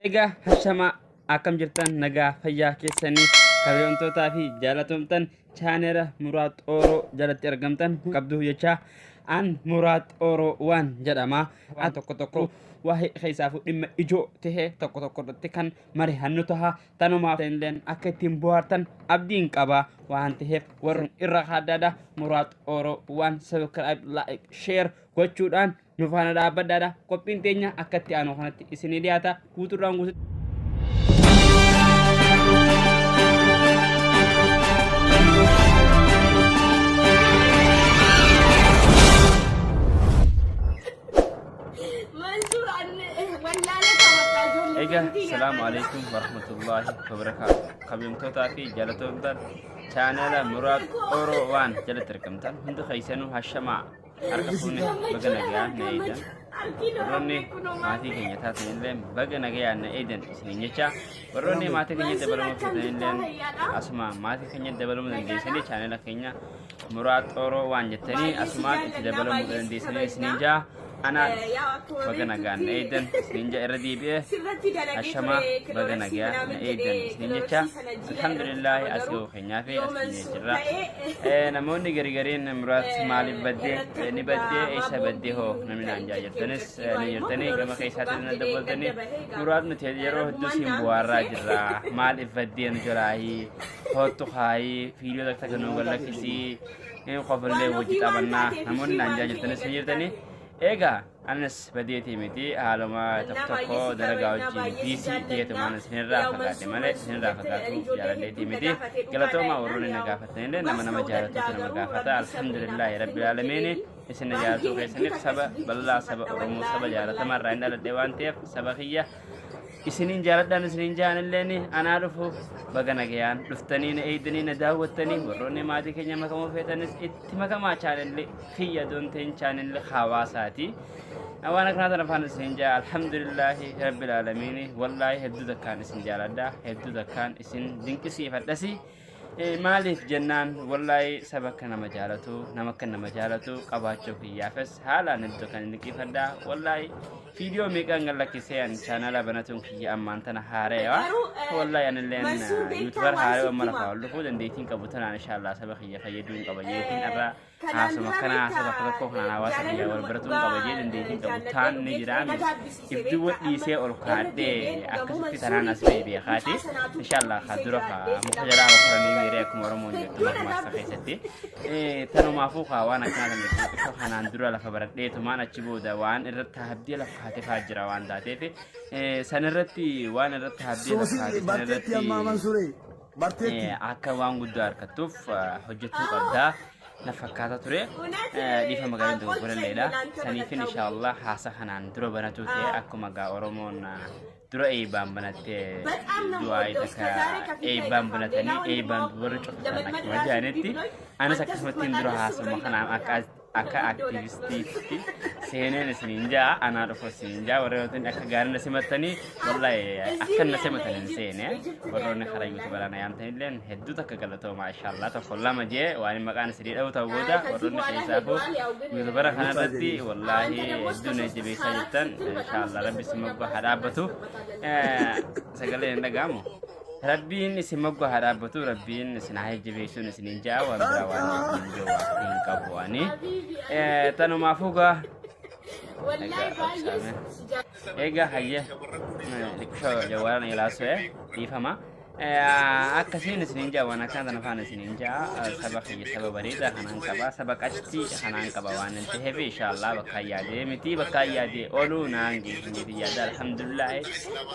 Egaa hashamaa akkam jirtan, nagaa fayyaa keessanii, kabajamtootaa fi jaalatamtan chaanela Muraat Ooroo jalatti argamtan qabdu jecha an Muraat Ooroo waan jedhama. Waan tokko tokko waa'ee keessaafuu dhimma ijoo tahee tokko tokko irratti kan mari'annu taha. Tanumaaf illeen akka ittiin bohaartan abdiin qaba waan taheef warri irra adda Muraat Ooroo waan subscribe, like, share gochuudhaan nu faana dhaabbadhaadha. Qophiin teenya akka itti aanu kanatti isinii dhiyaata guutuudhaan guututti. Mansuur wallaalee kaawwataa ijoollee. Egaa salaamu alaikum warahmatullahi wabarakaatu. Kabajamtootaa fi jaallatamtoota chaanala Muraad Oroo waan jalatti argamtan hundi keessanuu, hashamaa, harka fuune, baga nagaan na eedan. Warroonni maatii keenya taatanillee baga nagayaan na eedan isiniin jecha, warroonni maatii keenya dabalamuu feetanillee asuma maatii keenya dabalamuu dandeessanii, chaanala keenya Muraad Oroo waan jettanii asumaan itti dabalamuu dandeessanii isiniin jaa. Anaa baga nagaan na eedan isiniin jaa. Irra deebi'ee ashamaa, baga nagaa na eedan isiniin jecha. Alhamdulillaahi, as ga'uu keenyaa fi as keenya jirra. Namoonni garigariin "Muraat maaliif baddee, ni baddee, eessa baddee hoo?" namni naan jaa jirtanis ni jirtanii, gama keessaatiin na dabaltanii, "Muraat, nuti yeroo hedduu siin bu'aarraa jirra, maaliif baddee nu jalaahii, hoottu kaayii viidiyoo takka takka nu gallakkisii, qofallee wajji taphannaa" namoonni naan jaa jirtanis ni jirtanii. Egaa anis badeetii miti, haaluma tokko tokko dalagaa wajjin busy ta'eetumaan isinirraa fagaadhe malee isinirraa fagaatu jaaladheetii miti. Galatooma warroonni na gaafatanillee. Nama nama jaalatuutu nama gaafata. Alhamdulillaahi rabbil aalamiin, isin na jaalatuu keessaniif saba bal'aa, saba Oromoo, saba jaalatamaa irraa hin dhaladhe waan ta'eef saba kiyya isiniin jaaladhaan isiniin jaanilleen. Anaa dhufu, baga nagayaan dhuftanii na eeydanii na daawwattanii. Warroonni maatii keenya makamuu feetanis itti makamaa, chaanelli kiyya doonteen chaanelli hawaasaati. Waan akkanaa tana afaan isin jaa. Alhamdulillaahi rabbil aalamiin, wallaahi hedduu takkaan isin jaaladha, hedduu takkaan isin dinqisiifadhasi. Maaliif jennaan, wallaahi saba akka nama jaalatu, nama akka nama jaalatu qabaachuu kiyyaafis haalaan hedduu kan dinqisiifadha. Wallaahi viidiyoo meeqaan gad lakkisee? An chaanala banatuun kiyya ammaan tana haareewa. Wallaahi anilleen YouTuber haareewa amma lafaa ol dhufuu dandeettiin qabu tanaan inshaallah saba kiyya fayyaduun qaba jeetiin irraa haasuma kana haasa tokko tokko kanaan hawaasa kiyya wal baratuun qaba jee dandeettiin qabu taan ni jiraami. Ifduuba dhiisee ol kaadhee akkasitti tanaan as ba'e beekaati. Inshaallah haa dura haa muka jalaa okoranii miiree, akkuma Oromoon jettu makhmaasa keessatti. Tanumaafuu kaa waan akkanaa kana xixiqqoo kanaan dura lafa baradheetumaan achi booda waan irratti habdee lafa kaatefaa jira waan taateef, san irratti waan irratti habdee lafa kaate san Barteetti ammaa irratti Mansuree barteetti. Akka waan guddaa harkattuuf hojjechuu qabdaa na fakkaata ture. Dhiifa magaalaa dogoggoralleedha. Saniifin inshaallah haasa kanaan dura banatuu ta'e, akkuma gaa Oromoon dura eebbaan banattee du'aa takka eebbaan banatanii eebbaan warri cufatan akkuma jaanitti, anis akkasumattiin dura haasuma kanaan akka aktivistiitti seeneen isiniin jaa. Anaa dhufu isiniin jaa. Warroonni akka gaarii na simattanii, wallaahi akka na simatan hin seene. Warroonni karaa yuutuubaraa na yaamtanilleen hedduu takka galatooma. Inshaallah tokko lama jee waan maqaan isinii dha'u ta'u booda, warroonni keessaafuu yuutuubara kanarratti wallaahi hedduu na jabeessaa jirtan, inshaallah rabbi isin moggaa haa dhaabbatu. Sagalee hin dhaga'amu. Rabbiin isin moggaa haa dhaabbatu, rabbiin isin haa jajjabeessuun isiniin ja'a. Waan biraa waan isiniin jiru hin qabu ani. Tanumaafuu gaa egaa hayyee dhiqsho jawwaaraan ilaasuu dhiifama. Akkasiin isiniin ja'a, waan akkana tana faana isiniin ja'a. Saba kiyya, saba bareedaa kanaan qaba, saba qashtii kanaan qaba waan hin ta'eef, inshaallah bakka yaadee miti, bakka yaadee ooluu naan geessu miti yaada. Alhamdulillah,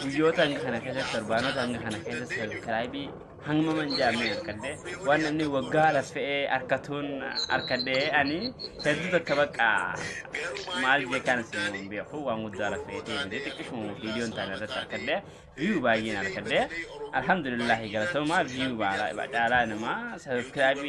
guyyoota hanga kana keessatti, torbaanota hanga kana keessatti subscribe hanguma manjaamee harkadhe, waan namni waggaa laffe'ee harkatuun harkadhe. Ani hedduu takka bakka maal jeekaan isin hin beeku, waan guddaa laffe'ee ta'e miti, xiqqishuma viidiyoon taane irratti harkadhe, view baay'een argadhe. Alhamdulillahi, galatoomaa. View caalaa namaa subscribe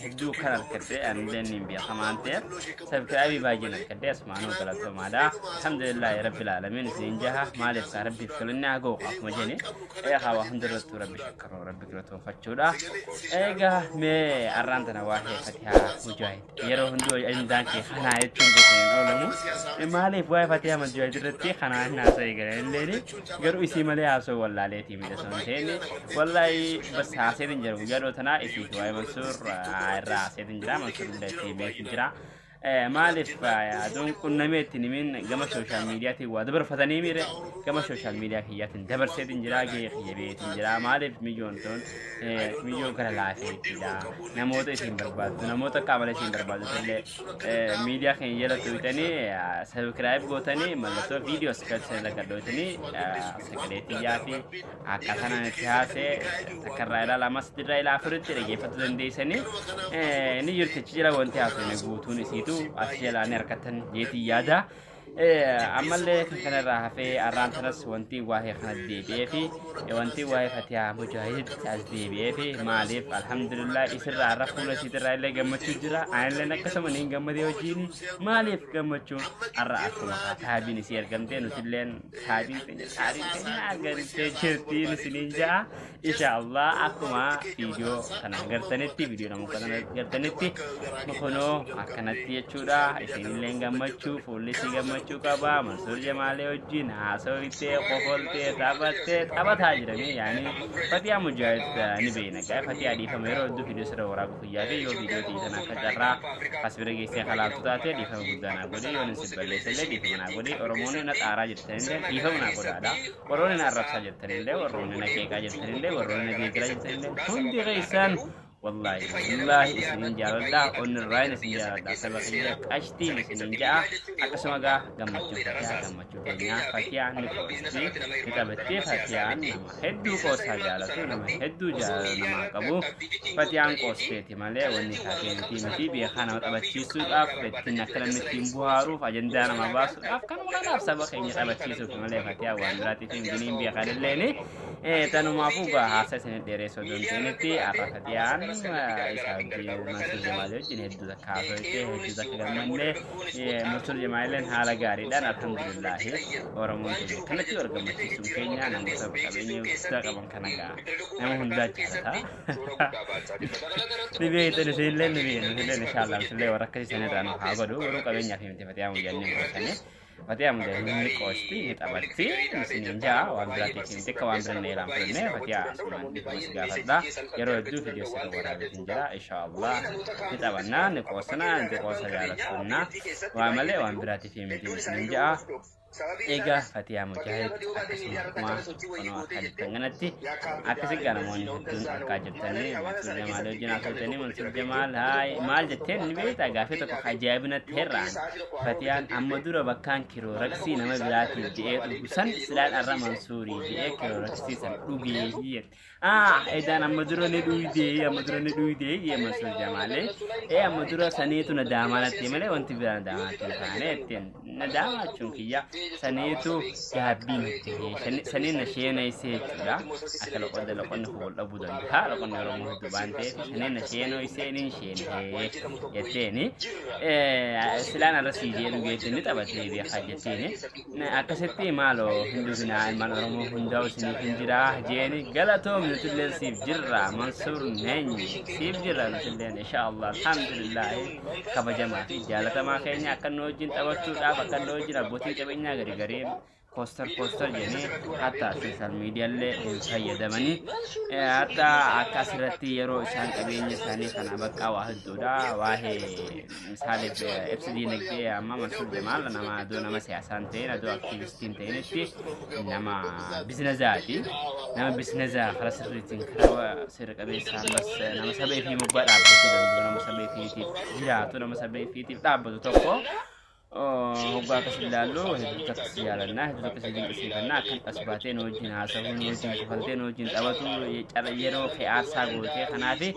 Hedduu kan argadhe anillee niin beekamaan ta'eef subscribe baay'een argadhe, asumaanuu galatoomaadha. Alhamdulillahi rabbil aalamiin isiniin jaha. Maaliif kaa rabbiif galanni haa ga'u akkuma jeni eegaa waa hundarrattuu rabbi shakkaroo rabbi galatoonfachuudha. Egaa mee arraan tana waa'ee Fatihaa Mujaahid yeroo hunduu ajandaan kee kanaa jechuun keessan hin oolamu. Maaliif waa'ee Fatihaa Mujaahid irratti kanaa hin haasa'e galanilleen garuu isii malee haasa'u wallaaleetii miidha osoo hin ta'in, wallaahi bas haaseetiin jira guyyaa dhiyoo tanaa isii fi waa'ee Mansuur irraa haaseetiin jira. Mansuur illee itti himeetiin jira. Maaliif aduun qunnamee ittiin himin gama social mediatiin waa dabarfatanii miire gama social media kiyyaatiin dabarseetiin jira, gahee kiyya beetiin jira. Maaliif miyyoon tun miyyoo gara laafeettiidha. Namoota isiin barbaaddu, namoota akka amala isiin barbaaddu illee miidiyaa keenya jala tuqxanii subscribe gootanii mallattoo viidiyoos galchan irra gadhootanii sagalee xiyyaa fi akka kanaan itti haasee takkarraa ilaa lama sadirraa ilaa afuritti dhaggeeffachuu dandeessanii ni jirti. Achi jala wanti haasofne guutuun isiitu achi jalaa ni argattan jeetii yaada. Ammallee kan kanarraa hafee arraan tanas wanti waa'ee kana deebi'ee fi wanti waa'ee Fatihaa Mujaahid as deebi'ee fi maaliif, alhamdulillah, isirraa arra fuula isiitirraa illee gammachuu jira. Anilleen akkasuma niin gammadee wajjiin. Maaliif gammachuun arra akkuma taabiin isii argamtee nutilleen taabiin teenya argamtee jirtiin isiniin ja'a. Insha Allah akkuma viidiyoo kana agartanitti, viidiyoo nama kana agartanitti, kunoo akkanatti jechuudha. Isinilleen gammachuu, fuulli isii gammachuu qaba. Mansuur Jamaalee wajjin haasawitee, qofoltee, taphattee, taphataa jiranii. Yaani Fatihaa Mujaahid ni beekna gaa. Fatihaa, dhiifama, yeroo hedduu viidiyoo sirra waraabu kiyyaa fi yoo viidiyoo xiyyi akka carraa as bira geessee kalaaltu taate dhiifama guddaa naa godhi. Yoo si balleessellee dhiifama naa godhi. Oromoonni na xaaraa jirtanillee dhiifama naa godhaadha. Warroonni na arrabsaa jirtanillee, warroonni na qeeqaa jirtanillee, warroonni na deeggaraa jirtanillee, hundi keessan wallaahi wallaahi isinin jaaladha, onnirraan isin jaaladha, saba kiyya qashtiin isinin ja'a. Akkasuma gaa gammachuu Fatihaa gammachuu keenyaa. Fatihaan ni qoosti, ni taphattee. Fatiyaan nama hedduu qoosaa jaalatu, nama hedduu jaalala namaa qabu. Fatiyaan qoosteeti malee wanni taatee miti. Beekaa nama taphachiisuudhaaf, ittiin akka namni ittiin buhaaruuf, ajandaa nama baasuudhaaf, kanuma kanaaf saba keenya taphachiisuuf malee Fatiyaan waan biraatiif hin biniin beekan illeeni. Tanumaafuu gaa haasa isin dheereessoo osoo hin ta'initti har'a Fatiyaan isa wajjin Mansuur Jamaalee wajjin hedduu takka haasofte, hedduu takka gammannee. Mansuur Jamaaleen haala gaariidhaan, alhamdulillaahi. Oromoon keenya kanatti wal gammachiisuun keenya namoota qabeenya guddaa qaban kana gaa nama hundaa jaalata. Ni beektan isinillee, ni beektan isinillee. Inshaallah isinillee warra akkasii sanirraa nu haa godhu. Garuu qabeenyaaf himte Fatiyaa Mujaannii qoosanii. Fatiyaa Mujaannii ni qoosti, ni taphatti isiniin ja'a. Waan biraatiif himte akka waan bira eelaan fudhanne Fatiyaa asumaan dhiifama si gaafadha. Yeroo hedduu viidiyoo sirra waraabeetiin jira. Inshaallah ni taphannaa, ni qoosnaa, ni qoosa jaalattunnaa waa malee waan biraatiif himte isiniin ja'a. Egaa Fatiyaa Mujaahid akkasuma akkuma kunoo akka jirtan kanatti akkasi gaa namoonni hedduun argaa jirtanii Mansuur Jamaal wajjin haasofitanii. Mansuur Jamaal haay maal jetteen ni beektaa? Gaafii tokko ajaa'ibnatti herraan Fatiyaan amma dura bakkaan kirooraksii nama biraatiif je'ee dhugu san silaan arra Mansuurii je'ee kirooraksii san dhugee jette. Ah, edaan amma dura ni dhuydee, amma dura ni dhuydee jee Mansuur Jamaalee. Ee, amma dura saniitu nadaamaa natti malee wanti biraa nadaamaa natti hin taane jetteen. Nadaamaa jechuun kiyya saniitu gaabbii natti ta'e, saniin na sheeneessee jechuudha. Akka loqodda loqonni kun wal dhabuu danda'a. Loqonni Oromoo hedduu waan ta'eef saniin na sheeneessee nin sheenee jetteeni. Silaan arra sii jee dhugeetti ni taphatee beekaa jetteeni. Akkasitti maaloo hin dhuginaa, ilmaan Oromoo hundaa'u isiniif hin jira jeeni. Galatoom, nutilleen siif jirra. Mansuur neenyi siif jirra nutilleen, insha Allah, alhamdulillah. Kabajamaa fi jaalatamaa keenya akka nu wajjin taphachuudhaaf, akka nu wajjin abbootiin qabeenyaa gari gariin poster poster jedhanii hatta social mediallee hin fayyadamanii, hatta akka asirratti yeroo isaan qabeenya isaanii kana bakka waa hedduudha. Waa'ee misaaliif ibsa diinagdee amma Mansuur Jamaal nama adoo nama siyaasaa hin ta'in, adoo aktiivistii hin ta'initti nama biizinasaati. Nama biizinasa karaa sirriitiin, karaa seera qabeessaan, bas nama saba ifii moggaa dhaabbachuu danda'u, nama saba ifiitiif jiraatu, nama saba ifiitiif dhaabbatu tokko. Hoggaa akkas ilaallu hedduu takka si jaalannaa, hedduu takka si dinqisiifannaa. Akkan as baatee nu wajjin haasa'uu, nu wajjin kofaltee, nu wajjin taphatu yeroo kee aarsaa gootee kanaafi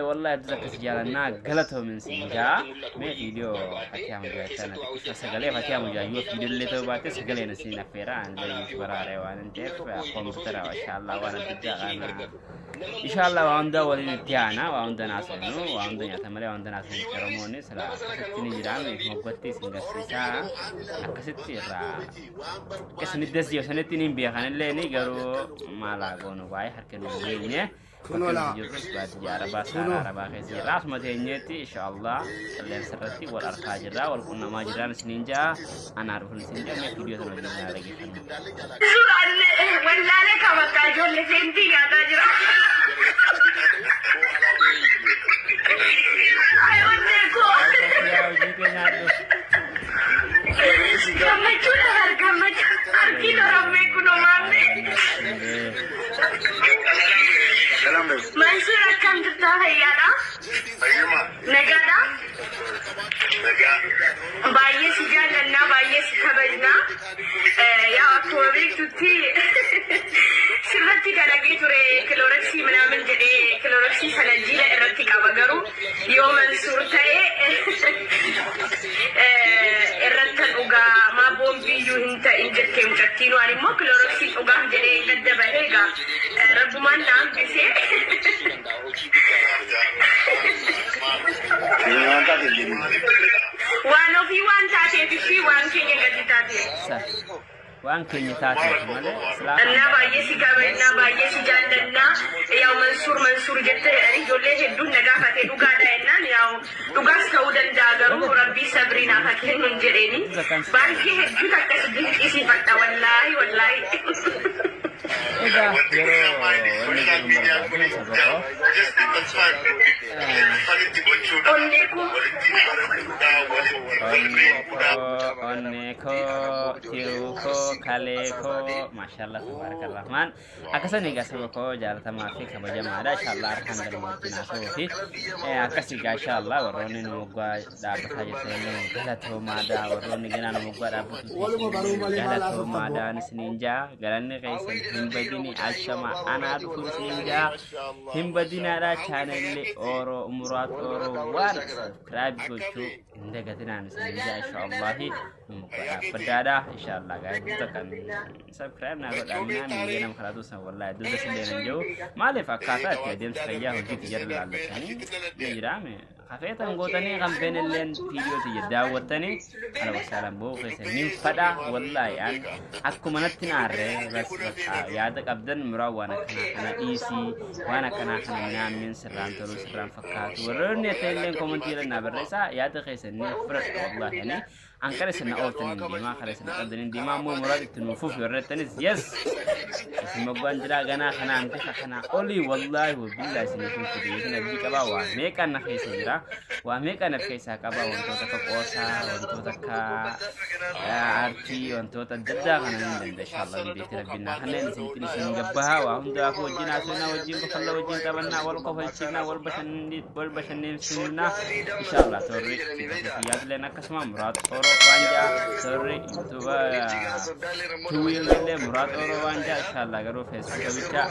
wallahi hedduu takka si jaalannaa, galatoomin siin jaa. Mee viidiyoo Fatihaa Mujaahid tana xiqqisha sagalee Fatihaa Mujaahid yoo viidiyoo illee ta'uu baatte sagaleen isiin affeera. Ani baraaree waan hin ta'eef koompitara inshallah waan adda addaa kana inshallah waa hundaa waliin itti aana, waa hunda naasofnu, waa hunda nyaata malee waa hunda naasofnu. Oromoonni sila akkasitti ni jiraame moggatti isin garsiisaa akkasitti irraa akkasini dasii sanitti ni beekan illee ni garuu maalaa goonu baay'ee harka nu hin geenye. Bakka nuti jirrus baadiyyaa Arabaa, Saaraa Arabaa keessa jirra. Asuma teenyeetti inshallah qilleensa irratti wal arkaa jirra, wal qunnamaa jirraan isiniin ja'a. Anaa dhufun isin ja'a. Mee viidiyoo sana wajjin naa dhaggeeffannu. Suuraan wallaalee ka bakka ijoollee seentii nyaataa jira. Ay, onnee koo. Yaa hojii kee nyaadhu. Gammachuudha har gammachuu harki lorammee kunoo maammee. Mansuur, akkam jirtaa? Fayyaadha? Nagaadha? Baay'ee si jaallannaa, baay'ee si kabajnaa. Yaa akkuma beektutti sirratti dalagee ture kilooreksii minaamin jedhee, kilooreksii sana jiila irratti qaba, garuu yoo Mansuur ta'e irratti dhugaa maa boombiiyyuu hin ta'in jettee mucattiin, waan immoo kilooreksii dhugaaf jedhee gadda bahee egaa rabbumaan na hambisee. Waan ofii waan taateef ishii waan keenya gadi taateef. Sa waan keenya taateef malee silaa Innaa baay'ee si kabajnaa, baay'ee si jaallannaa. Yaa'u Mansuur Mansuur jette jedhanii ijoollee hedduun na gaafate, dhugaadha jennaan, yaa'u dhugaas ta'uu danda'a, garuu rabbii sabrii naaf haa kennu hin jedheeni. Baay'ee hedduutu akkas dinqisiifadha, wallaahi wallaahi. Egaa yeroo wanni jedhu barbaadu saba koo Onnee koo. Onnee koo, onnee koo, tiruu koo, kalee koo, maashaallah, tabaaraka rahmaan. Akkasan egaa saba koo jaalatamaa fi kabajamaadha. Inshallah harkaan galma wajjin haasa'uu fi akkas egaa inshallah warroonni nu moggaa dhaabbataa jirtan galatoomaadha. Warroonni ganaa nu moggaa dhaabbatu galatoomaadhaan isiniin jaa. Galanni keessan hin badini, ashama anaa dhufu isiniin jaa. Hin badinaadha, chaanalli Ooroo Muraat Ooroo waan subscribe gochuu hin dagatinaan isiniin jaa. Inshaallahi nu moggaa dhaabbaddaadha. Inshaallah gaa'edduu takkan subscribe naa godhaa minaa miidhee nama karaatu san wallahi dugda sillee nan jiru. Maaliif akkaataa itti adeemsa fayyaa hojiitti jara laallattanii ni jiraame kafeetan gootanii kan feenilleen viidiyoo tiyya daawwattanii ala wasaalan boo'u keessa nin fadha. Wallahi an akkuma natti naarree bas bakka yaada qabdan muraa waan akkanaa kana dhiisii, waan akkanaa kana minaammin sirraan toluu sirraan fakkaatu warroonni akka illeen komantii irra naa barreessaa, yaada keessan ni fudhadha. Wallahi ani an kara isin na ooltaniin deemaa, kara isin na qabdaniin deemaa. Ammoo muraad itti nuuf fufi warreettanis, yes, isin moggaan jiraa ganaa kanaa miti kanaa olii wallaahi wabillaa isiniif hin fide yookiin abdii qabaa. Waa meeqaan na keessa jira, waa meeqaan of keessaa qabaa, wantoota akka qoosaa, wantoota akka aartii, wantoota adda addaa kana ni danda'a inshallah. Dandeettii rabbiin naa kanneen isinitti isin gabbahaa. Waa hundaafuu wajjin haasofnaa, wajjin kofalla, wajjin taphannaa, wal kofalchiifnaa, wal bashannansiifnaa inshallah. Toorri yaadleen akkasuma Muraad Oro waan jaa, toorri yuutuuba tuwiillee Muraad Oro waan jaa inshallah. Garuu feesbuuka bicha,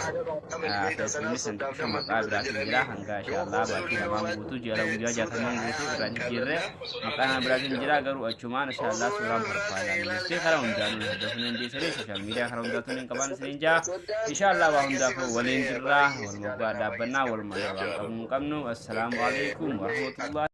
feesbuukni san xiqqisho maqaa biraatiin jira. Hanga inshallah baatii 2n guutuu, ji'a guyyaa 60n guutuu irraan jijjiirree maqaa nama biraatiin jira, garuu achumaan inshallah suuraan profaayilaa ni jirti. Karaa hundaanuu hordofuu dandeessanii, social media karaa hundaatu ni qabaan isiniin jaa. Inshallah waa hundaafuu waliin jirraa, wal moggaa dhaabbannaa, wal malee waan qabnu hin qabnu. Assalaamu alaikum warahmatullahi.